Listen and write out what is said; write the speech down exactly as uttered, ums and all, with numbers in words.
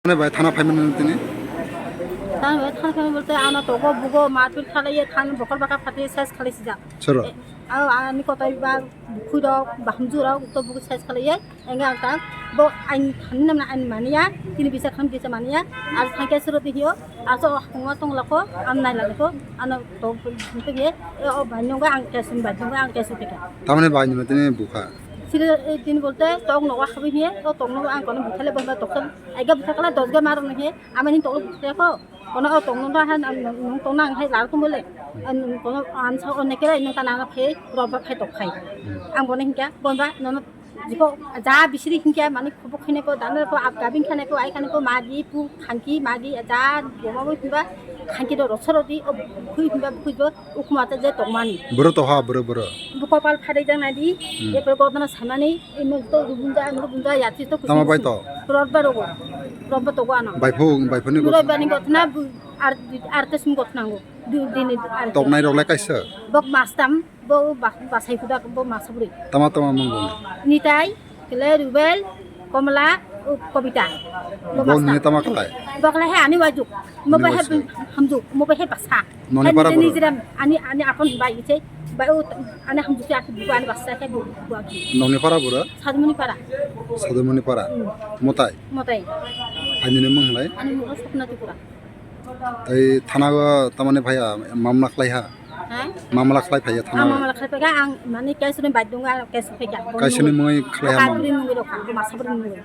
Mane bai thana phaimani tini? Thana bai thana phaimani bolte ano togo bugo marpit khalaiye thani bokol baka phati ses khalai sijak. Soro? E, ao ani kotai ba bukhurok, bahamjurok, to bugo ses khalaiye. Enga ang ta bo ain thani namna ain maniya, tini bisa kham bisa maniya. Ar thangke soro dihiyo, aso hongma tong lako, am nai lako, ano to bukhurok ye, e o bai nonga ang kesin bai nonga ang kesin peka. Tamane bai nima tini bukha? Siri, e, tini bolte tok nogo habi hiye, o tok nogo ang kono buthale bamba toksan, aiga butha kala dosga marok no hiye, amani toklo butha ko, kono o tok nogo han, nung tokna ang hai lar tum bole, kono ansa onekere nung tana na phai, roba phai tok khai. Ang bono hinkya, bomba, nono jiko, ja bisiri hinkya, mani khubuk khene ko, dana ko, ap gabing khene ko, ai khene ko, magi, pu, khangki, magi, ja, boma bo hinkya, khangki do rosoro di, o bukhui hinkya, bukhui do, Ukuma ta je tongmani. Boro to ha, boro, boro. Bo kopal phadai jang nadi, Hmm. Epre godana samani, imo to rubunda, imo rubunda yati to Tama bai to? Rotba rogo. Rotba to go ano. Bai phu, bai phu ni Murai gotna. Bani gotna, bu-, ar, ar tesum gotna go. Du dini ar. Toknai rok lai kaisa? Bok mastam, bo ba-, basai kuda, bo masabri. Tama, tama mung bo. Nitai, Kele Rubel, Komla, o Kobita. Bo Bo mastam. Ni tama katai? Bok lai he ani wajuk. Mo Ani ba he wajuk. Hamjuk, mo ba he basa. Noni para boro? Ani jiram, ani, ani apon bai iche, bai o, ani hamjukse aki buku ani basa ke buku aki. Noni para boro? Sadumuni para. Sadumuni para. Hmm. Motai? Motai. Ani ni mung lai? Ani mung Sopna Tripura. Tai thana go tamani phaiya mamla khlai ha? Ha? Mamla khlai phaiya thana go? Mamla khlai phaiya ang mani case ni bai dunga case phaiya. Case ni mung khlai ha mamla? Masa bri mung ro kha, masa bri mung ro.